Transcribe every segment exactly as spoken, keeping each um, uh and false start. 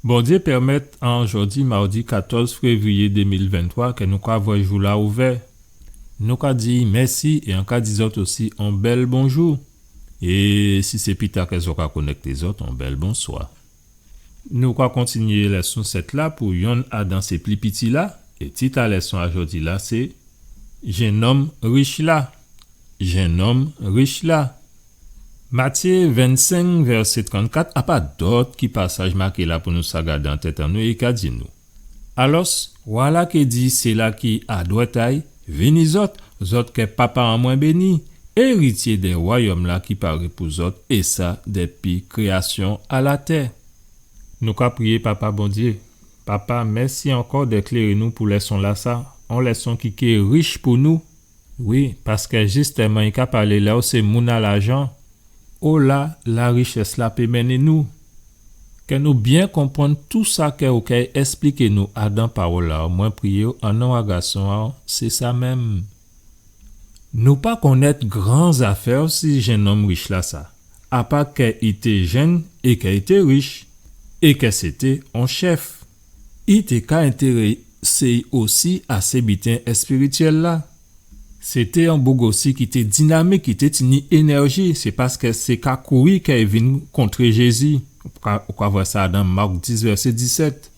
Bondyé pèmèt an jòdi mawdi katòz févriyé dé mil venntwa kè nou ka vwè jou-la ouvè. Nou ka di mèsi é an ka di zòt osi on bèl bonjou. É si sé pita kè zòt ka konèkté zòt, on bèl bonswa. Nou ka kontinyé lèson sèt la pou yonn adan sé pli piti la, é tit a lèson a jòdi-la sé Jennonm rich la. Jennonm rich la. Matyé vennsenk, vèsé trannkat, a pa dòt ki pasaj maké la pou nou sa gadé an tèt an nou é ka di nou. Alòs, wa-la ké di séla ki a dwèt a-y, vini zòt, zòt kè Papa an mwen béni, érityé dè wayòm-la ki paré pou zòt, é sa dèpi kréyasyon a latè. Nou ka priyé Papa Bondyé. Papa, mèsi ankò dè kléré nou pou lèson-lasa, on lèson ki ké rich pou nou. Wi, paskè jistèman i ka palé lè ou sé moun a lajan, ola larichès-la pé mennen nou. Kè nou byen konprann tou sa kè ou kay èspliké nou adan pawòl-la, mwen priyé-w an non a Gason a-w, sé sa menm. Nou pa konnèt gran zafè si jennonm rich-lasa, apa kè i té jenn é kè i té rich, é kè sété on chèf. I té ka entérésé-y osi a sé biten èspirityèl-la. Sété on boug osi ki té dinamik, ki té tini énèji, sé paskè sé ka kouri kè i vin kontré Jézi. Ou ka, ou ka vwè sa dan Mak dis, vèsé disèt.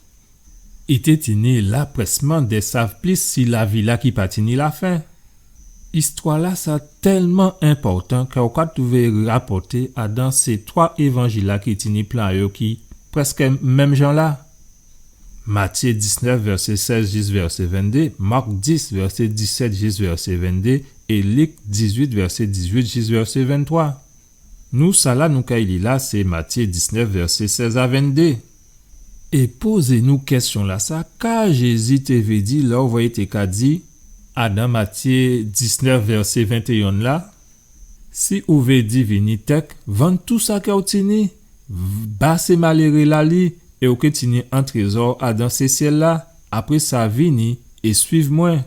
I té tini laprèsman dè sav plis si lavi-la ki pa tini lafen. Istwa-lasa tèlman enpòtan kè ou ka twouvé rapòté adan sé twa évanjil-la ki tini plan a yo ki prèskè menm jan-la. Matyé disnèf, vèsé sèz jis vèsé venndé, Mak dis, vèsé disèt jis vèsé venndé, é Lik dizuit, vèsé dizuit jis vèsé venntwa. Nou, sala nou kay li la, sé Matyé disnèf, vèsé sèz a venndé. É pozé nou kèsyon-lasa, ka Jézi té vé di lè ou vwè i té ka di, adan Matyé disnèf, vèsé ventéyonn la, si ou vé divini tèk, vann tou sa kè ou tini, v-, ba sé maléré-la li, é ou ké tini on trézò adan sé syèl-la, apré sa vini é suiv mwen.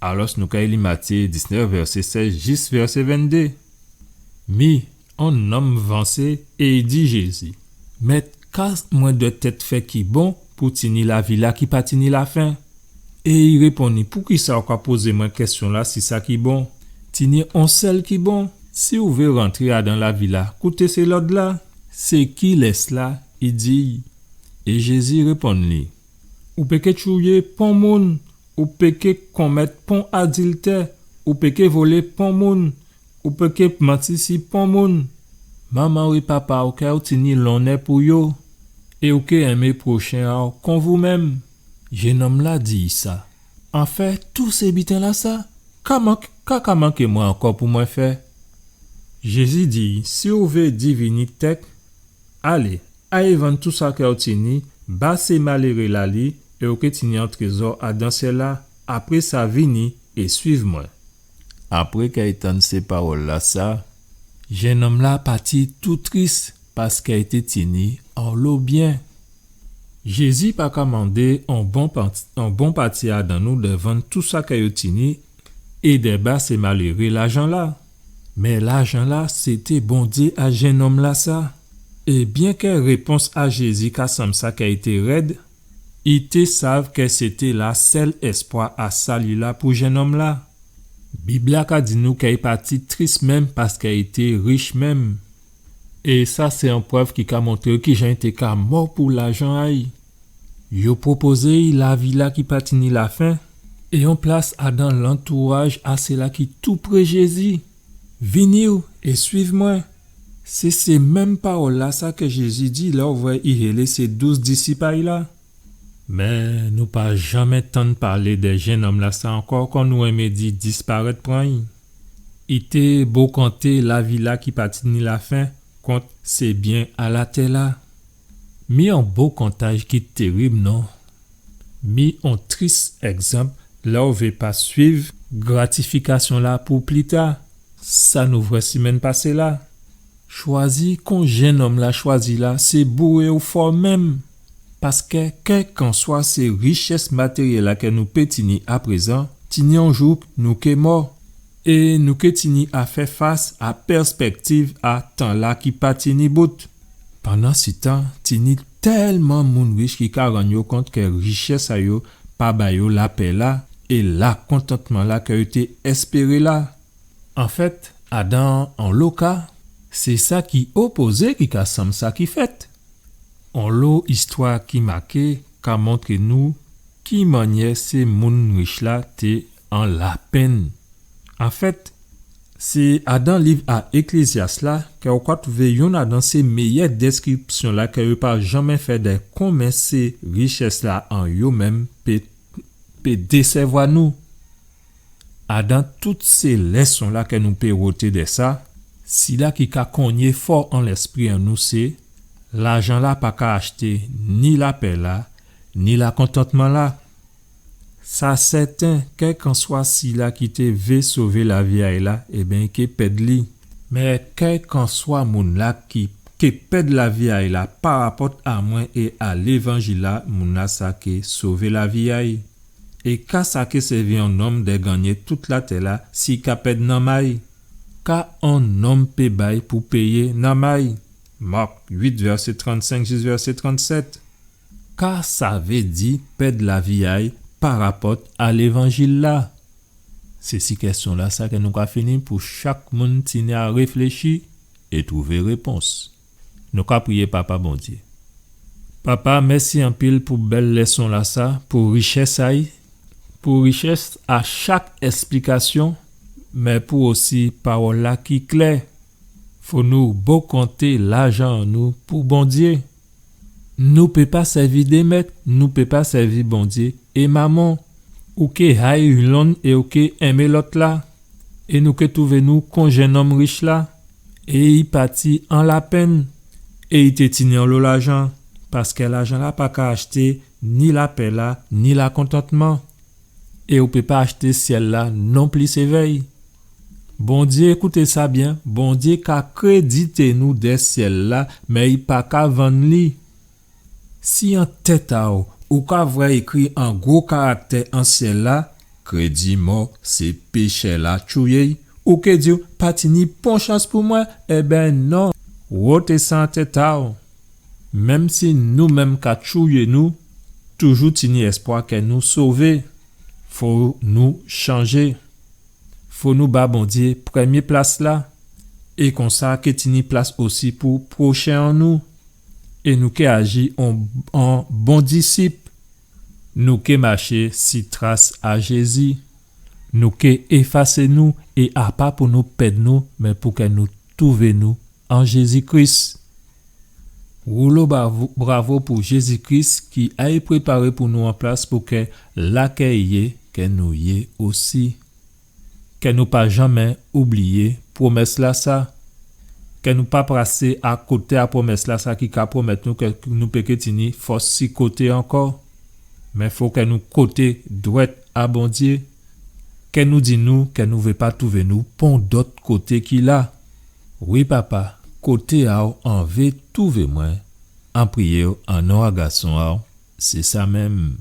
Alòs nou kay li Matyé disnèf, vèsé sèz jis vèsé venndé. Mi, on nonm vansé é i di Jézi, Mèt, ka mwen dwèt èt fè ki bon pou tini lavi-la ki pa tini lafen? É i réponn li, Poukisa ou ka pozé mwen kèsyon-la si sa ki bon? Tini on sèl ki bon. Si ou vé rantré adan lavi-la, kouté sé lòd-la. Sé kilès-la? i di-y. É Jézi réponn li, Ou péké tchouyé pon moun, ou péké konmèt pon adiltè, ou péké volé pon moun, ou péké manti si pon moun. Manman-w é papa-w kè ou tini lonnè pou yo, é ou ké enmé pwochen a-w kon vou menm. Jennonm-la di sa, An fè tou sé biten-lasa, ka mank-, ka, ka manké mwen ankò pou mwen fè? Jézi di, Si ou vé divini tèk, alé, ay vann tou sa kè ou tini, ba sé maléré-la li, é ou ké tini on trézò adan syèl-la, apré sa vini é suiv mwen. Apré kè i tann sé pawòl-lasa, jennonm-la pati tou tris paskè i té tini onlo byen. Jézi pa ka mandé on bon pa-, on bon pati adan nou dè vann tou sa kè yo tini é dè ba sé maléré lajan-la. Mé lajan-la, sété Bondyé a jennonm-lasa. É byenkè répons a Jézi ka sanm sa kè i té rèd, i té sav kè sété la sèl èspwa a sali-la pou jennonm-la. Bib-la ka di nou kè i pati tris menm paskè i té rich menm. É sa sé on prèv ki ka montré kijan i té ka mò pou lajan a-y. Yo pwopozé-y lavi-la ki pa tini lafen é on plas adan lantouraj a séla ki tou pré Jézi. Vini é suiv mwen. Sé, sé menm pawòl-lasa kè Jézi di lè ou vwè i hélé sé douz disip a-y la. Mé nou pa janmé tann palé dè jennonm-lasa ankò, kon nou enmé di, disparèt pran-y. I té bokanté lavi-la ki pa tini lafen kont sé byen a latè-la. Mi on bokantaj ki térib, non? Mi on tris ègzanp lè ou vé pa suiv gratifikasyon-la pou pli ta, sa nou vwè simenn pasé la. Chwazi kon jennonm-la chwazi la, sé bouré ou fò menm. Paskè kèlkanswa sé richès matéryèl-la kè nou pé tini aprézan, tini on jou nou ké mò. É nou ké tini a fè fas a pèspèktiv a tan-la ki pa tini bout. Pandansitan, tini tèlman moun rich ki ka rann yo kont ke richès a yo pa ba yo lapè la é lakontantman la ke yo té èspéré la. Anfèt, adan onlo ka, sé sa ki opozé ki ka sanm sa ki fèt. Onlo istwa ki maké ka montré nou ki mannyè sé moun rich la té an lapenn. Anfèt, sé adan liv a Eklézyas la ke ou ka twouvé yonn adan sé méyè dèskripsyon la ke yo pa janmé fè dè konmen sé richès la an yo menm pé, pé désèvwa nou. Adan tout sé lèson la ke nou pé woté dè sa, sila ki ka konyé fò an lèspri an nou sé, lajan la pa ka achté ni lapè la, ni lakontantman la. Sa sèten, kèlkanswa sila ki té vé sové lavi a'y la, ében, i ké pèd li. Mé kèlkanswa moun la ki ké pèd lavi a'y la parapòt a mwen é a lévanjil la, moun la sa ké sové lavi a'y. É ka sa ké sèvi on nonm dè gannyé tout latè la si i ka pèd nanm a'y? Ka on nonm pé bay pou péyé nanm a'y? Mak uit, vèsé trannsenk jis vèsé trannsèt. Ka sa vé di pèd lavi a'y parapòt a lévanjil la? Sé si kèsyon la sa ke nou ka fini pou chak moun tini a réfléchi é twouvé répons. Nou ka priyé Papa Bondyé. Papa, mèsi anpil pou bèl lèson la sa, pou richès a'y, pou richès a chak èsplikasyon, mé pou osi pawòl la ki klè. Fò nou bokanté lajan an nou pou Bondyé. Nou pé pa sèvi dé mèt, nou pé pa sèvi Bondyé é mamon. Ou ké hay yonn é ou ké enmé lòt la. É nou ké twouvé nou kon jennonm rich la. É i pati an lapenn. É i té tini onlo lajan, paskè lajan la pa ka achté ni lapè la, ni lakontantman. É ou pé pa achté syèl la nonplis évè'y. Bondyé, kouté sa byen, Bondyé ka krédité nou dè syèl la, mé i pa ka vann li. Si an tèt a'w, ou ka vwè ékri an gwo karaktè an syèl la, krédi mò, sé péchè la tchouyé'y, ou ké di'w, pa tini pon chans pou mwen, ében non, woté sa an tèt a'w. Menm si nou menm ka tchouyé nou, toujou tini èspwa kè nou sové. Fò nou chanjé. Fò nou ba Bondyé prèmyé plas la. É konsa ké tini plas osi pou pwochen an nou. É nou ké aji an, an bon disip. Nou ké maché si tras a Jézi. Nou ké éfasé nou é a pa pou nou pèd nou, mé pou kè nou twouvé nou an Jézi Kris. Woulo bravo, bravo pou Jézi Kris ki ay préparé pou nou an plas pou kè la kè i yé, kè nou yé osi. Kè nou pa janmé oubliyé pwomès-lasa. Kè nou pa pasé akoté a pwomès-lasa ki ka pwomèt nou kè nou pé ké tini fòs si koté ankò. Mé fò kè nou koté dwèt a Bondyé. Kè nou di nou kè nou vé pa twouvé nou pon dòt koté ki la. Wi, Papa, koté a'w an vé twouvé mwen, an priyé'w an non a Gason a'w, sé sa menm.